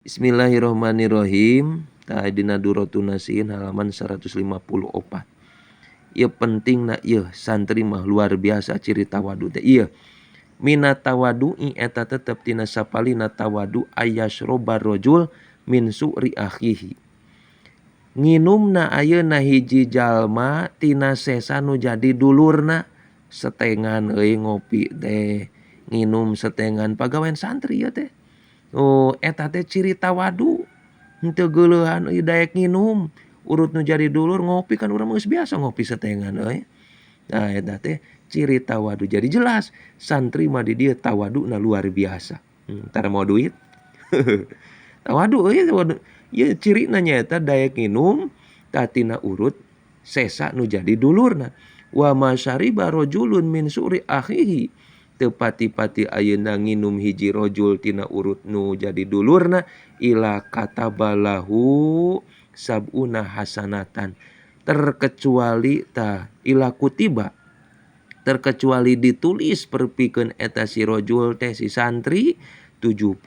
Bismillahirrahmanirrahim. Tah, dina Durotun Nasihin halaman 154. Ieu penting na ieu, santri mah luar biasa ciri tawadu teh ieu. Minat tawadu'i, eta tetep tina sapalina tawadu, ayyashroba rajul min su'ri akhihi. Nginumna ayeuna hiji jalma tina sesa nu jadi dulurna, setengan euy ngopi teh, nginum setengan pagawean santri ieu teh. Oh, eta teh ciri tawadu. Henteu geuleuhan euy, daek nginum urut nu jadi dulur ngopi, kan urang mah geus biasa ngopi setengan euy. Nah, eta teh ciri tawadu. Jadi jelas santri mah di dieu tawaduna luar biasa. Tara mau duit. Tawadu euy, tawadu. Ieu cirina nyaeta daek nginum tina urut sesa nu jadi dulurna. Wa ma syariba rajulun min su'ri akhihi, teu pati-pati ayeuna nginum hiji rajul tina urut nu jadi dulurna, illa katabalahu sab'una hasanatan, terkecuali tah illa kutiba, terkecuali ditulis perpikeun eta si rajul teh, si santri, 70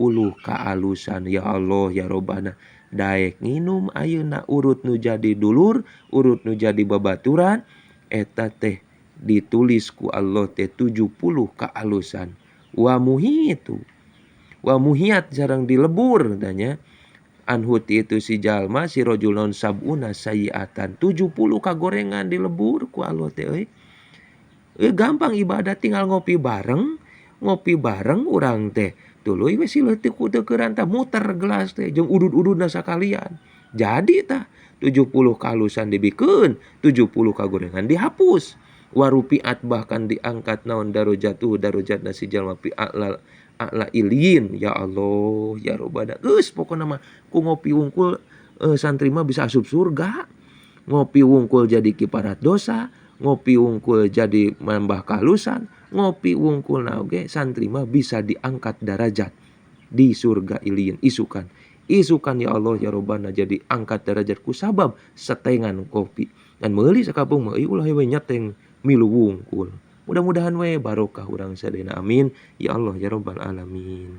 kaalusan. Ya Allah ya Robbana, daek nginum ayeuna urut nu jadi dulur, urut nu jadi babaturan, eta teh ditulis ku Allah teh 70 kaalusan. Wa muhitu wa muhiyat, jarang dilebur tanya anhu itu si jalma, si rajul, naon sab'una sayiatan, 70 kagorengan dilebur ku Allah teh euy. Gampang ibadah, tinggal ngopi bareng, ngopi bareng urang teh tuluy we si leutik ku teukeran tah, muter gelas teh jeung udud-ududna sakalian, jadi tah 70 kalusan dibikeun, 70 kagorengan dihapus. Warufiat, bahkan diangkat naon darajatuh, darajatna si jalma, fi a'la a'la iliyin. Ya Allah ya Robbana, geus pokona mah ku ngopi wungkul santri mah bisa asup surga, ngopi wungkul jadi kiparat dosa, ngopi wungkul jadi nambah kalusan, ngopi wungkul na oge santri mah bisa diangkat darajat di surga iliyin isukan isukan. Ya Allah ya Robbana, jadi angkat derajat ku sabab setengan kopi dan meuli sakampung mah ulah we nyeteng, milu wungkul. Mudah-mudahan we barokah urang sadayana, amin ya Allah ya Rabbal alamin.